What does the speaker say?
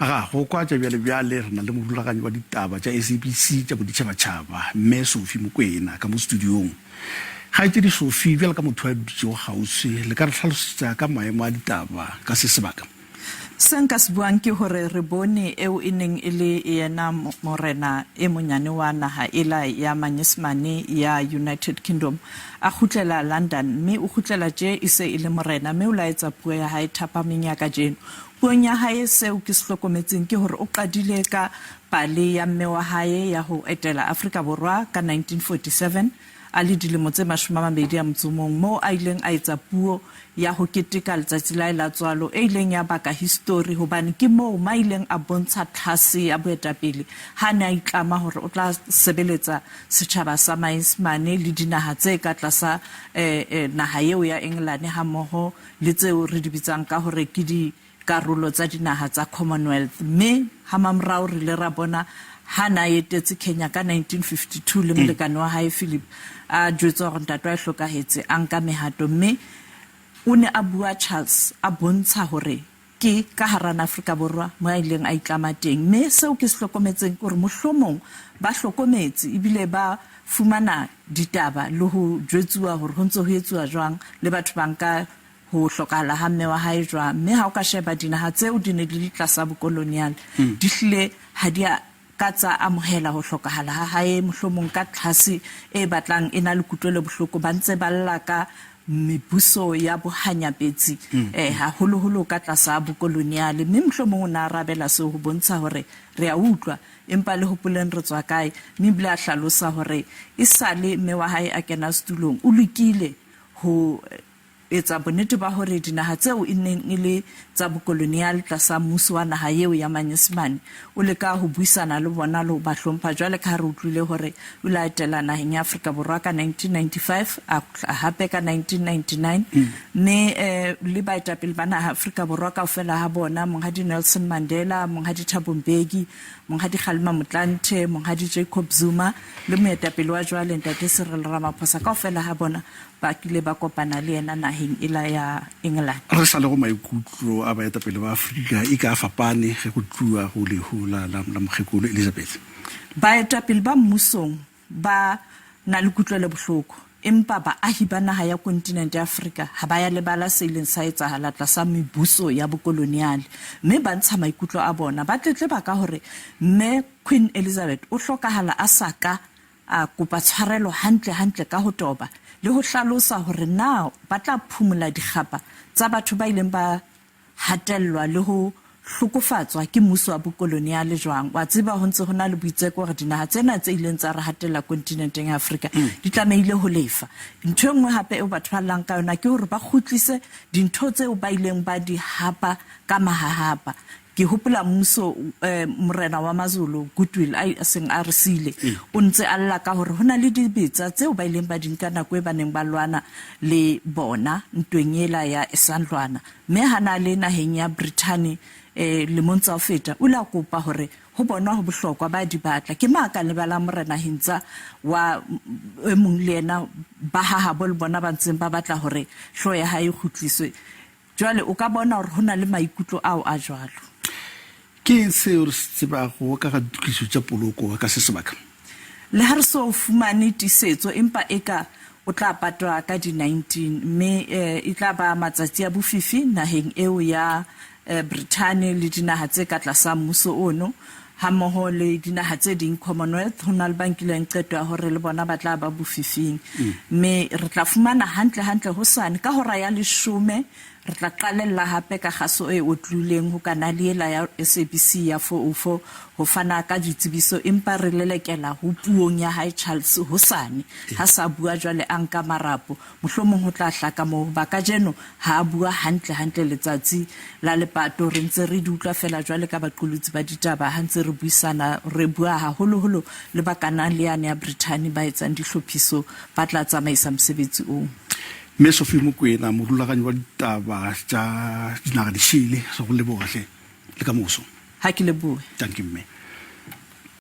Aga, go kwa tša bjalebjale re na le morulaganyi wa ditaba tša SABC tša boditšhabatšhaba, Mme Sophie Mokoena ka mo studiong. Kgaetšedi Sophie, bjalo ka motho a dutšego kgauswi, le ka re hlalosetša ka maemo a ditaba ka se sebaka? Se nka se buang ke hore re bone eo e neng e le yena morena e monyane wa naha ela ya Manyesemane ya United Kingdom a kgutlela London mme o kgutlela tje e se e le morena mme o la etsa puo ya hae thapameng ya kajeno. Puong ya hae seo ke se hlokometseng ke hore o qadile ka pale ya mme wa hae ya ho etela Afrika Borwa ka 1947 a le dilemo tse 21 moo a ileng a etsa puo ya ho keteka letsatsi la hae la tswalo e ileng ya baka histori hobane ke moo ma ileng a bontsha tlhase ya boetapele ha a ne a itlama hore o tla sebeletsa setjhaba sa Mayesemane le dinaha tse ka tlasa naha eo ya Engelane hammoho le tseo re di bitsang ka hore ke di karolo tsa dinaha tsa Commonwealth mme hamamorao re ile ra bona ha na etetse Kenya ka 1952 le molekane wa hae Philip a jwetswa hore ntate wa hlokahetse a nka mehato mme o ne a bua Charles a bontsha hore ke ka hara Afrika Borwa mo a ileng a itlama teng mme seo ke se hlokometseng ke hore mohlomong ba hlokometse ebile ba fumana ditaba le ho jwetsuwa hore ho ntse ho etsuwa jwang le batho ba nka ho hlokahala ha mme wa hae jwang. Mme ha o ka sheba dinaha tseo di ne di le tlasa bokoloniale, di hlile ha di a ka tsa amohela ho hlokahala ha hae, mohlomong ka tlhase e batlang e na le kutlwelo bohloko, ba ntse ba lla ka mebuso ya bohanyapetsi, haholoholo ka tlasa bokoloniale. Mme mohlomong o ne a arabela seo ho bontsha hore re a utlwa, empa le hopoleng re tswa kae. Mme ebile a hlalosa hore esale mme wa hae a kena setulong, o lokile ho etsa bonnete ba hore dinaha tseo e neng e le tsa bokoloniale tlasa mmuso wa naha eo ya Manyesemane, o leka ho buisana le bona le ho ba hlompha jwale ka ha re utlwile hore o ile a etela naheng ya Afrika Borwa ka 1995, a kgutla hape ka 1999, mme le baetapele ba naha Afrika Borwa kaofela ha bona, Monghadi Nelson Mandela, Monghadi Thabo Mbeki, Monghadi Kgalema Motlanthe, Monghadi Jacob Zuma le moetapele wa jwale Ntate Cyril Ramaphosa, kaofela ha bona ba kile ba kopana le yena naheng ela ya England. Re sa le go maikutlo a baetapele ba Afrika e ka fapane ge go tluwa go lehu la, la, la mokgekolo Elizabeth. Baetapele ba mmusong ba na le kutlwelobohloko, empa baahi ba naha ya kontinente ya Afrika ha ba ya lebala se ileng sa etsahala tlasa mebuso ya bokoloniale mme ba ntsha maikutlo a bona. Ba tletleba ka hore Mme Queen Elizabeth o hlokahala a sa ka A kopa tshwarelo hantle hantle ka ho toba le ho hlalosa hore na ba tla phumola dikgapa tsa batho ba ileng ba hatellwa le ho hlokofatswa ke mmuso wa bokoloniale jwang. Wa tseba ho ntse ho na le boitseko hore dinaha tsena tse ileng tsa re hatella kontinenteng ya Afrika di tlamehile ho lefa. Ntho e nngwe hape eo batho ba llang ka yona ke hore ba kgutlise dintho tseo ba ileng ba di hapa ka mahahapa. Ke hopola mmuso morena wa Mazulu Goodwill a seng a re siile, o ntse a lla ka hore ho na le dibetsa tseo ba ileng ba di nka nako e ba neng ba lwana le bona ntweng ela ya Isandlwana. Mme ha na le naheng ya Brithani lemong tsa ho feta, o ile a kopa hore ho bona ho bohlokwa ba di batla. Ke ma ka lebala Morena Hintsa wa e mong le yena ba hahabo le bona ba ntseng ba batla hore hlooho ya hae e kgutliswe. Jwale o ka bona hore ho na le maikutlo ao a jwalo. Ke eng seo re se tsebago ka ga ditokišo tša poloko ka se sebaka? Le ha re so fumane tiisetso, empa eka o tla patwa ka di 19, mme e tla ba matsatsi a bofifi naheng eo ya Brithani le dinaha tse ka tlasa mmuso ono, hammoho le dinaha tse ding Commonwealth. Ho na le ba nkileng qeto ya hore le bona ba tla ba bofifing. Mme re tla fumana hantle hantle hosane ka hora ya leshome, re tla qalella hape ka kgaso e otlilweng ho kanale ela ya SABC ya 404 ho fana ka ditsebiso, empa re lelekela ho puong ya hae Charles hosane. Ha sa bua jwale a nka marapo. Mohlomong ho tla hlaka moo, hoba kajeno ha a bua hantle, hantle letsatsi la lepato. Re ntse re di utlwa feela jwale ka baqolotsi ba ditaba ha ntse re buisana, re bua haholo-holo le ba kanale yane ya Brithani ba etsang dihlophiso ba tla tsamaisa mosebetsi oo. Mme Sophie Mokoena, morulaganyi wa ditaba tša dinaga di šele, re go leboga hle le ka moso. Ha ke lebohe. Dankie mme.